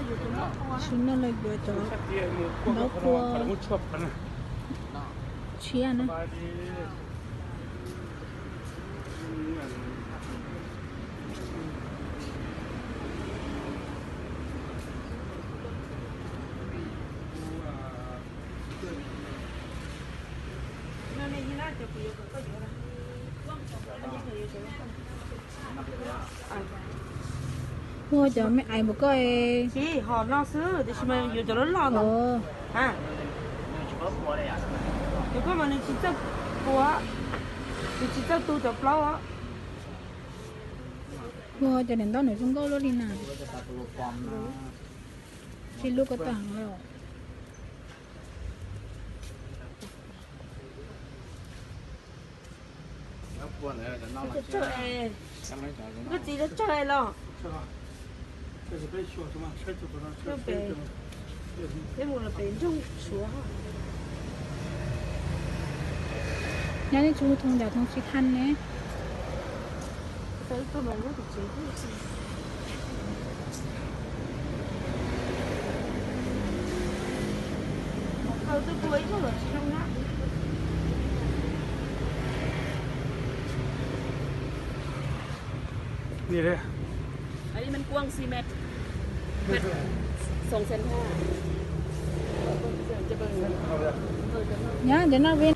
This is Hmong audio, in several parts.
Tam sim no lawv yuav cov ntaub pua tshiab na. Hu cov me ais npaum koj. Tsis, ho no xwb, tiam sis mas yuav cov loj loj ntawd. Cov koj mas nws tsis txawj pua, nws tsis txawj tu cov plaub. Hu cov niam ntaub nws zoo nkauj luaj li na. Tsis lub koj tag los. Koj txiv, tsawg los? Peb mus los pem nroog Suav. Nyob nej tsis hu thoo ncaws thoo tsis thaj ne. Ni li. Anv li man kuaj xi met, met xoom xees thaj. Nyob ntawm no peb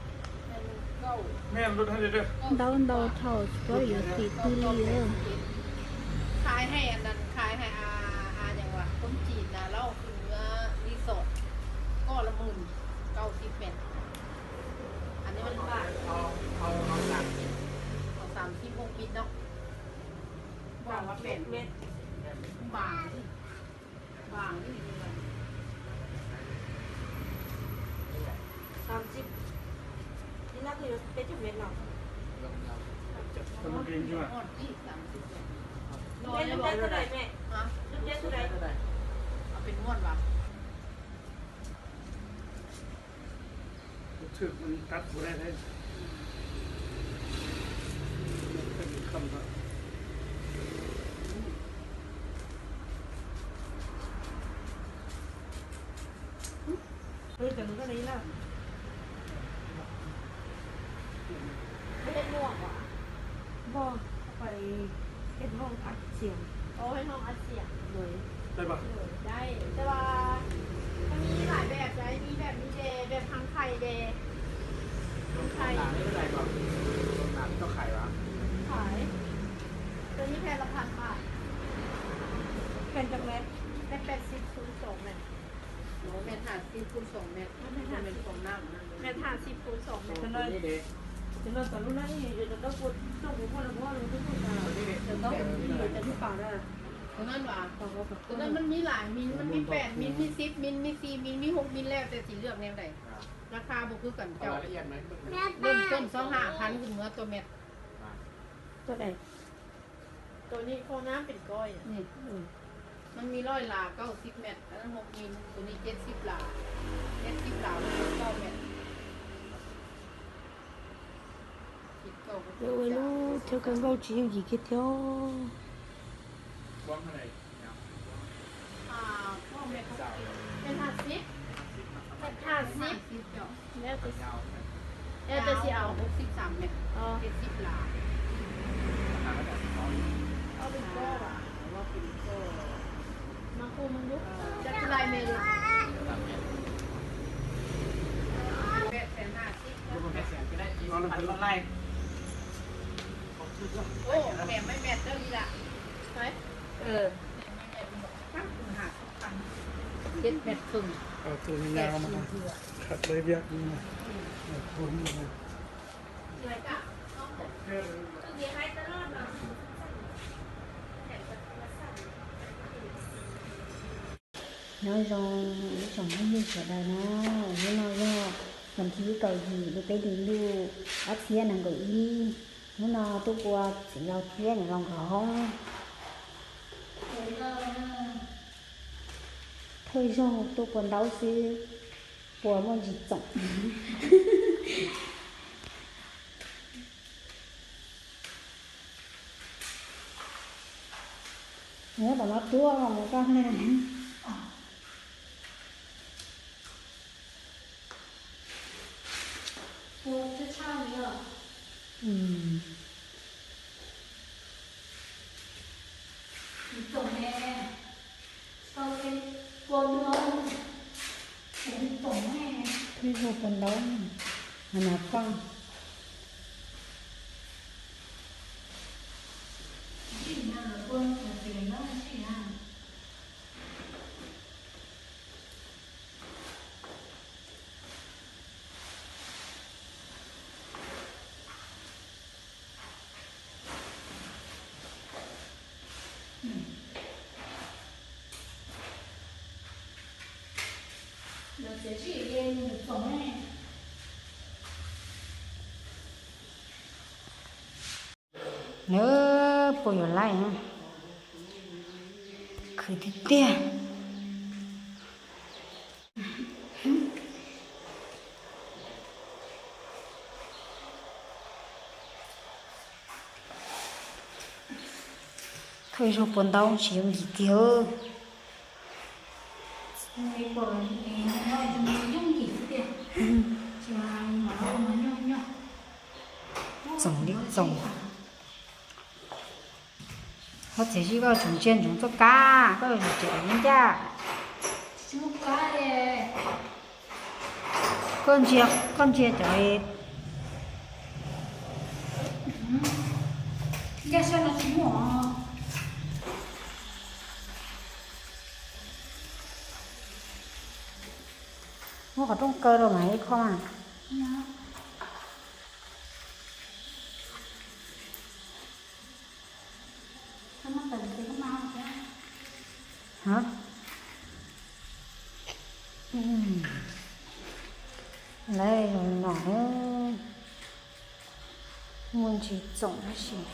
ntau ntau dhau tsis paub yuav tim twg li. Khais hais a, khais hais a, a, คนจีนนะ แล้วคือเนื้อรีสอร์ท ก้อนละหมื่นเก้าสิบเมตร อันนี้มันบาง เอา เอา เอาสามสิบ เอาสามสิบหกมิลเนาะ บางละแปดเมตร บาง บางนี่ สามสิบ นี่น่าจะเยอะ เจ็ดสิบเมตรเนาะ เจ็ดสิบเมตร เท่าไหร่แม่ ฮะ เจ็ดสิบเท่าไหร่ เอาเป็นม้วนวะ Tus thwj mas nws tab kuv dab thiab. Tus no nws koj li na. Tus no pais peb hoob ab txias. Ua peb hoob ab txias. Ua, da, แต่ว่า มันมีหลายแบบ นะ มีแบบนี้ เด แบบทางไข่ เด ทางไข่ หนานี่เท่าไหร่ก่อน หนานี่เท่าไข่วะ ขาย ตัวนี้แผ่นละพันบาท แผ่นจักแมตร แผ่นแปดสิบคูณสองแมตร อ๋อ แมตรห้าสิบคูณสองแมตร แมตรห้าสิบ แมตรห้าสิบคูณสองแมตร ตัวนี้เด ตัวนั้นตัวนั้นนี่ เดี๋ยวจะต้องกดต้องกดพวกนั้น เพราะว่ามันต้องกดมา ตัวนี้เด เดี๋ยวต้อง เดี๋ยวจะที่ปากได้ ตัวนั้นหวา ตัวนั้นมันมีหลายมิล มันมีแปดมิล มีสิบมิล มีสี่มิล มีหกมิล แล้วแต่สิเลือกแนวใด ราคาบ่คือกันเจ้า เริ่มต้นซาวห้าพันขึ้นเมือตัวแมตร ตัวใด ตัวนี้ฟองน้ำเป็นก้อยอะ นี่ อืม มันมีร้อยหลา เก้าสิบแมตร อันนั้นหกมิล ตัวนี้เจ็ดสิบหลา เจ็ดสิบหลา เก้าแมตร Lawv ua lub chaw kawg nkaus tsis yooj yim kiag thiab. Mét hais sib, mét hais sib, mét hais sib, ua hauv sib xam mét, sib xam. Ua, mét mét li lawm. Ua, mét mét li lawm. Pab kuv hais sib xam. Peb mét kheej. Tus nyuj nyuj mas khav dawb liab. Nyob zoo ib tsoom phooj ywg sawv daws na, hnub no yog vas thib kaum yim lub peb hlis ntuj ob txhiab nees nkaum ib. Hnub no tuaj ua txiv yau thiab niam laus nkawd hoob. Thawj zaug tuaj ua ntaub xwb, ua muaj ntsis txoom. Nyob tom no tuaj mus koj ne. Ua tshaj tshaj li os. Txoom ne, tau tej kua nua, txoom ne, twb hu kua ntaub, mas nov poj. Lawv txiav zij li mus txoom ne. Nws puas yuav laij, khwv tiag tiag. Thauj ib zaug puas ntaub tsis yooj yim tiag. Txoom li txoom. Koj txiav zij koj tseem ntsia ntsoov txoj kab, koj yuav tseem ncaj. Koj ntsia, koj ntsia cov, ncaj sab no tsis muaj. Muab qhov rooj kaw rau mas ib qho mas. Hov, lawv zoo no, muaj ntsis txoom tab sis.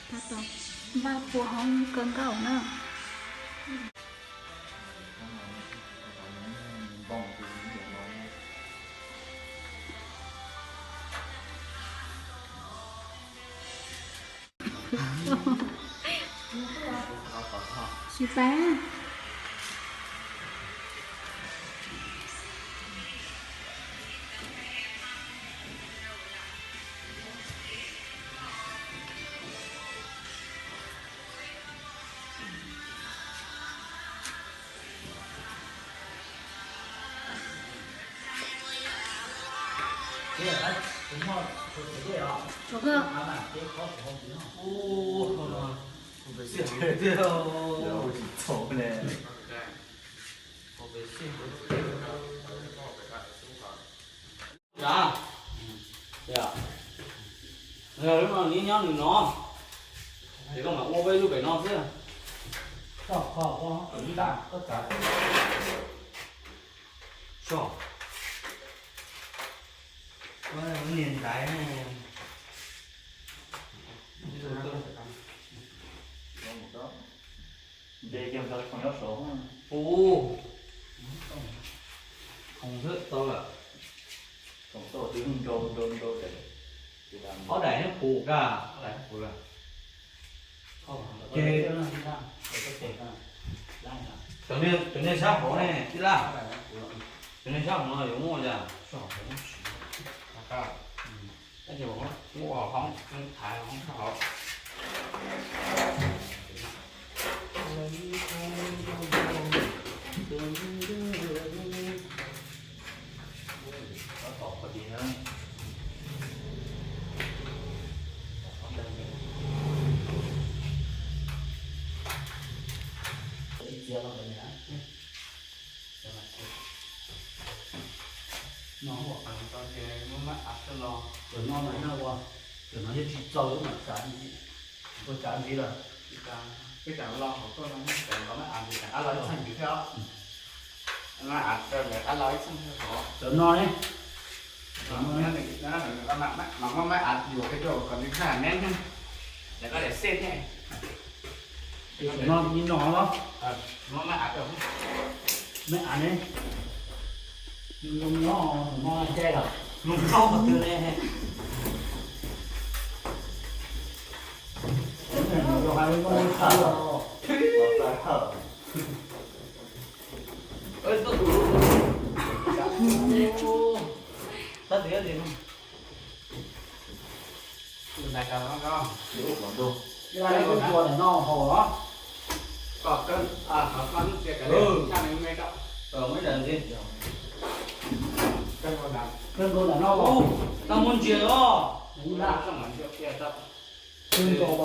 Tab tom npaj pua hoob kawg nkaus na. Tsis pab. Lub no nws nyob nws no, ces koj mam ua peb lub pem no xwb. Niag ntaiv. Ub, khoom xwb tau lawm. Ob daim neb pum kag. Ces cov niag sab hauv ne tij laj, cov niag sab hauv no yuav muaj cas? Tab sis muab ua hoob, thaiv hoob sab hauv. No ua qees tau ces muab maj av coj los. Cov no mas yog ua, cov no yog tsis txaus lub mam txav ntxiv, ua txav ntxiv lawm. Peb tseem los hauv tuaj no, tseem los maj av ntxiv, tseem ab los ib txheej ntxiv thiab os. Maj av rau ntawd ab los ib txheej thiab os. Cov no ne, mam maj av yuav peb rau kom nws tag neb thiab. Cov no li no los? Maj av ne, zoo no, no caij lawm, zoo no qhov twg ne? Yog hais zoo no xav los. Kawg nkaus ntawm no os. Tau muab ntsia os. Kawg nkaus os.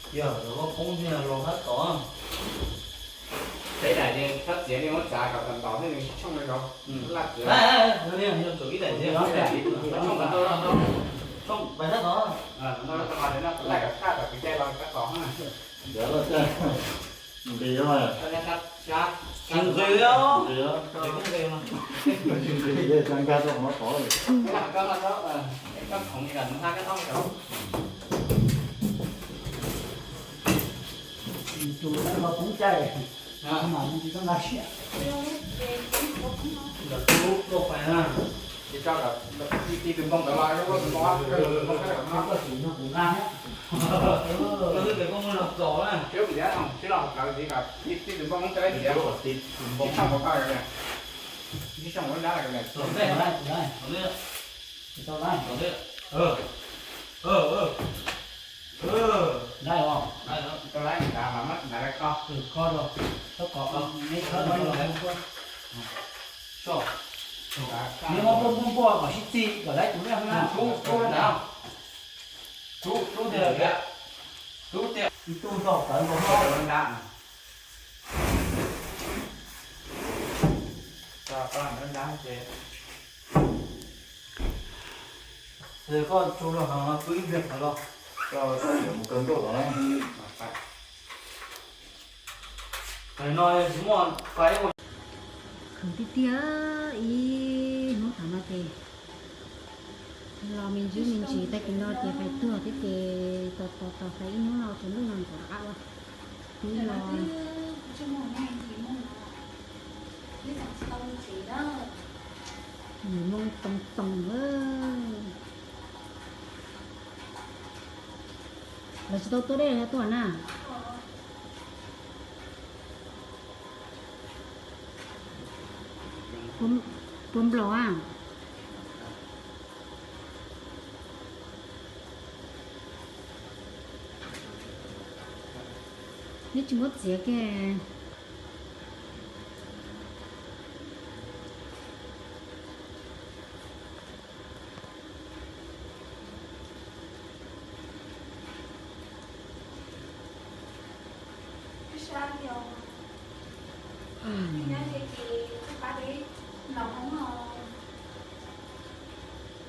Yog los poob thiaj los thab tod. Teb daim ces thab txiav li muab tsav kom tawm ntaus thiab nws tshooj li nkaus. Laj txiav. Yog tsum ib daim thiab. Tshooj kom tau, tshooj pais thab tod. Laj kom tshaj kom kev cai los rov qab tod na. Nqis os. Tsis nqis os. Nqis os. Tsis nqis os. Tsis nqis os, tsis nkag rau qhov no tod li. Tus no los poob caij, mas tsis tau nqa siab. Ntawm tub tuaj pais na. Tsis tso, tij tus npoo ntawd los, tus npoo, tus npoo, tus npoo, tus npoo, kuv nqa thiab. Tus twg koj muab los txos na. Tsis los txawv txiv kom tij tus npoo muab tso ib tiam. Tsis tshooj ua koj, tsis tshooj ua dab. Tau laib os. Tau laib nrad mas muab nrad rau koj. Koj rau, koj kom neb khawb rau. Neb muab npuaj npuaj npuaj kom sib txig kom laib tus lej na. Rub, rub nrad. Rub, rub tiag, rub tiag. Ib tug txog tawv nkaus hlob nrad. Koj tsuj los hav pw ib pliag qhov los. Mus kawg nkaus los na. Qhov no tsis muaj fais. Khoom tiag tiag ib hnub thaum no ces los me ntsis me ntsis tag kis no ces fais tuag thiab ces tos tos tos fais ib hnub no tsaus ntuj no ntxuav qab ua. Twb los yim moo toog toog lawm. Lawv tsis tau tua dej los tuaj na. Puas nplaum a? Neb tsis muab txiav kiag.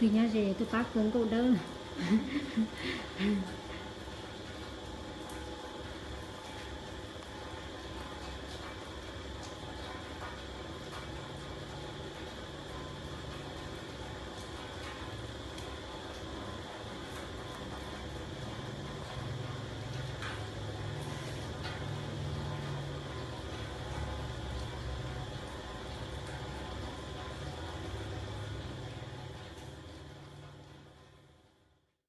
Twb nyob ze twb pab kawg nkaus dawb.